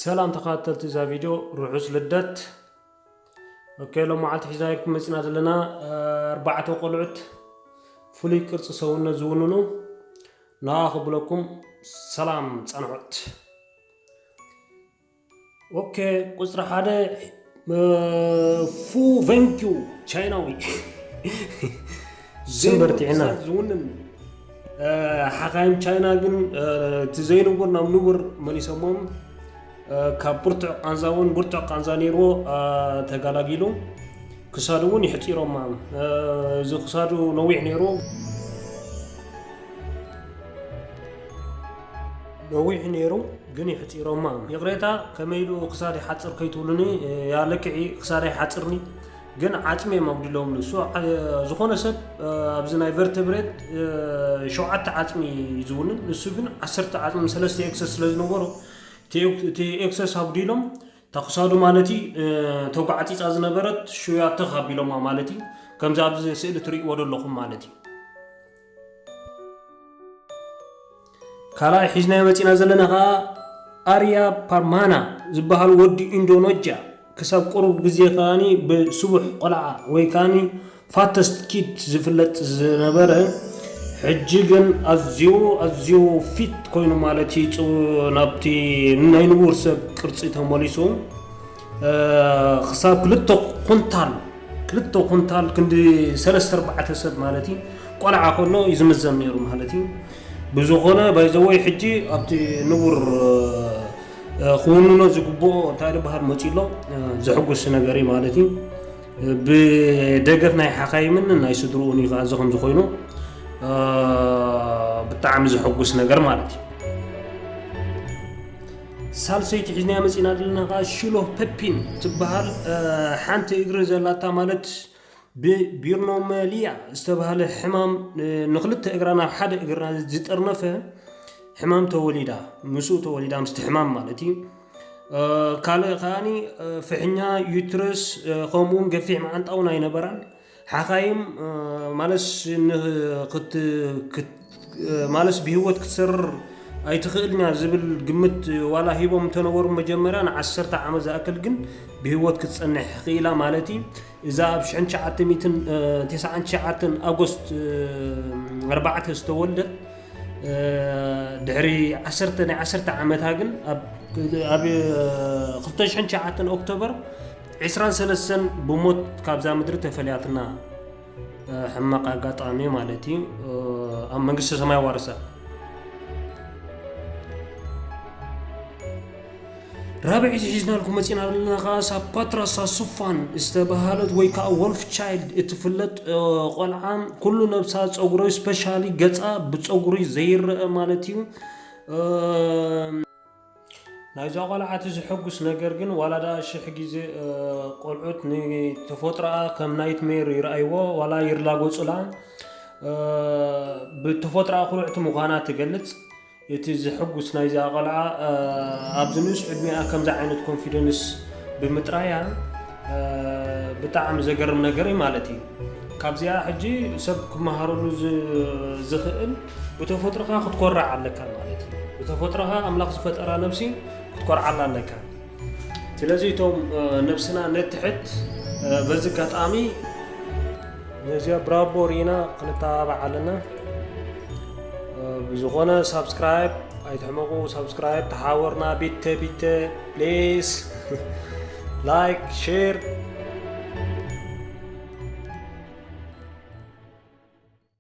ሰላም ተኸታተልቲ እዛ ቪድዮ፣ ርሑስ ልደት። ኦኬ፣ ሎማዓንቲ ሒዝናልኩም መፂና ዘለና፣ እ፣ ኣርባዕተ ቆልዑት ፍሉይ ቅርፂ ሰውነት ዝውንኑ፣ ንዓ ክብለኩም ሰላም ፃንሖት። ኦኬ፣ ቁፅሪ ሓደ፣ እ፣ ፉ ቨንኪው ቻይናዊ። ስም በርቲዕና። ዘይንቡር ክሳድ ዝውንን፣ እ፣ ሓኻይም ቻይና ግን፣ እ፣ እቲ ዘይንቡር ናብ ንቡር መሊሶሞም። እ፣ ካብ ብርቱዕ ቃንዛ እውን ብርቱዕ ቃንዛ ነይርዎ፣ እ፣ ተጋላጊሉ። ክሳዱ እውን ይሕፂሮማ። እ፣ እዚ ክሳዱ ነዊሕ ነይሩ። ነዊሕ ነይሩ፣ ግን ይሕፂሮማ። ይቕሬታ፣ ከመይ ኢሉ ክሳድ ይሓፅር ከይትብሉኒ፣ እ፣ ያ ልክዒ ክሳድ ኣይሓፅርኒ፣ ግን ዓፅሚ እዮም ኣጉዲሎም። ንሱ፣ ዓ-፣ ዝኾነ ሰብ፣ እ፣ ኣብዚ ናይ ቨርተብሬት፣ እ፣ ሸውዓተ ዓፅሚ እዩ ዝውንን፣ ንሱ ግን ዓሰርተ ዓፅሚ፣ ሰለስተ ኤክሰስ ስለ ዝነበሮ፣ እቲ ኤክ-፣ እቲ ኤክሰስ ኣጉዲሎም፣ እታ ክሳዱ ማለት እዩ፣ እ፣ ተጓዕፂፃ ዝነበረት ሽውያ ተኽ ኣቢሎማ ማለት እዩ። ከምዚ ኣብዚ ስእሊ ትርእይዎ ዘለኹም ማለት እዩ። ካልኣይ ሒዝናዮ መፂና ዘለና ኸዓ ኣርያ ፓርማና ዝበሃል ወዲ ኢንዶኖጅያ፣ ክሳብ ቁሩብ ግዜ ከኣኒ ብስቡሕ ቆልዓ ወይ ከኣኒ ፋተስት ኪድ ዝፍለጥ ዝነበረ፣ ሕጂ ግን ኣዝዩ፣ ኣዝዩ ፊት ኮይኑ ማለት እዩ። ጽ-፣ ናብቲ ናይ ንቡር ሰብ ቅርጺ ተመሊሱ፣ እ፣ ክሳብ ክልተ ኩንታል፣ ክልተ ኩንታል ክንዲ ሰለስተ ኣርባዕተ ሰብ ማለት እዩ፣ ቆልዓ ከሎ እዩ ዝምዘን ነይሩ ማለት እዩ። ብዝኾነ፣ ባይ ዘ ወይ፣ ሕጂ ኣብቲ ንቡር፣ እ፣ ክውንኖ ዝግብኦ እንታይ ዝበሃል መፂኡ ኣሎ፣ እ፣ ዘሕጉስ ነገር እዩ ማለት እዩ። ብደገፍ ናይ ሓኻይምን ናይ ስድርኡን እዩ ከኣ እዚ ከምዚ ኮይኑ፣ እ፣ ብጣዕሚ ዘሐጉስ ነገር ማለት እዩ። ሳልሰይቲ ሒዝናያ መፂና ዘለና ከኣ ሽሎ ፐፒን ትበሃል፣ እ፣ ሓንቲ እግሪ ዘላታ ማለት ብቢርኖመሊያ ዝተባህለ ሕማም፣ እ፣ ንክልተ እግራ ናብ ሓደ እግራ ዝጠርነፈ ሕማም ተወሊዳ፣ ምስኡ ተወሊዳ ምስቲ ሕማም ማለት እዩ። እ፣ ካልእ ከኣኒ፣ እ፣ ፍሕኛ ዩትረስ፣ እ፣ ከምኡ እውን ገፊሕ መዓንጣ እውን ኣይነበራን። ሓኻይም፣ እ፣ ማለስ ን-፣ ክት-፣ ክት-፣ እ፣ ማለስ ብህይወት ክትሰርር ኣይትኽእልን እያ ዝብል ግምት ዋላ ሂቦም እንተነበሩ መጀመርያ ንዓሰርተ ዓመት ዝኣክል ግን ብህይወት ክትጸንሕ ክኢላ ማለት እዩ። እዛ ኣብ ሽሕን ትሽዓተ ሚእትን፣ እ፣ ተስዓን ትሽዓተን ኣጎስት፣ እ፣ ኣርባዕተ ዝተወልደት፣ እ፣ ድሕሪ ዓሰርተ፣ ናይ ዓሰርተ ዓመታ ግን ኣብ፣ ኣብ፣ እ፣ ክልተ ሽሕን ትሽዓተን ኦክቶበር ዕስራን ሰለስተን ብሞት ካብዛ ምድሪ ተፈልያትና። እ፣ ሕማቕ ኣጋጣሚ ማለት እዩ። እ፣ ኣብ መንግስተ ሰማይ ዋርሳ። ራብዐይቲ ሒዝናልኩም መፂና ዘለና ከዓ ሳፓትራ ሳሱፋን ዝተባሃለት ወይ ከዓ ወልፍ ቻይልድ እትፍለጥ፣ እ፣ ቆልዓ ኩሉ ነብሳ ፀጉሪ፣ ስፔሻሊ ገፃ ብፀጉሪ ዘይረአ ማለት እዩ። እ፣ ናይዛ ቆልዓ እቲ ዘሐጉስ ነገር ግን ዋላ ደኣ ሽሕ ግዜ፣ እ፣ ቆልዑት ንተፈጥሮኣ ከም ናይትሜር ይረኣይዎ ዋላ ይላገጹላ። እ፣ ብተፈጥሮኣ ኩርዕቲ ምዃና ትገልጽ። እቲ ዘሐጉስ ናይዛ ቆልዓ፣ እ፣ ኣብዚ ንኡስ ዕድሚኣ ከምዚ ዓይነት ኮንፊደንስ ብምጥራያ፣ እ፣ ብጣዕሚ ዘገርም ነገር እዩ ማለት እዩ። ካብዚኣ ሕጂ ሰብ ክመሃረሉ ዝ-፣ ዝኽእል ብተፈጥሮኻ ክትኮርዕ ኣለካ ማለት እዩ። ብተፈጥሮኻ ኣምላኽ ዝፈጠራ ነብሲ ክትኮርዓላ ኣለካ። ስለዚ እቶም፣ እ፣ ነብስና ነትሕት፣ እ፣ በዚ ኣጋጣሚ ነዚኣ ብራቦ ሪና ክንተባባዕ ኣለና። እ፣ ብዝኾነ ሳብስክራይብ ኣይትሕመቑ፣ ሳብስክራይብ ተሓወርና ቢተ ቢተ ፕሊስ። ላይክ፣ ሼር፣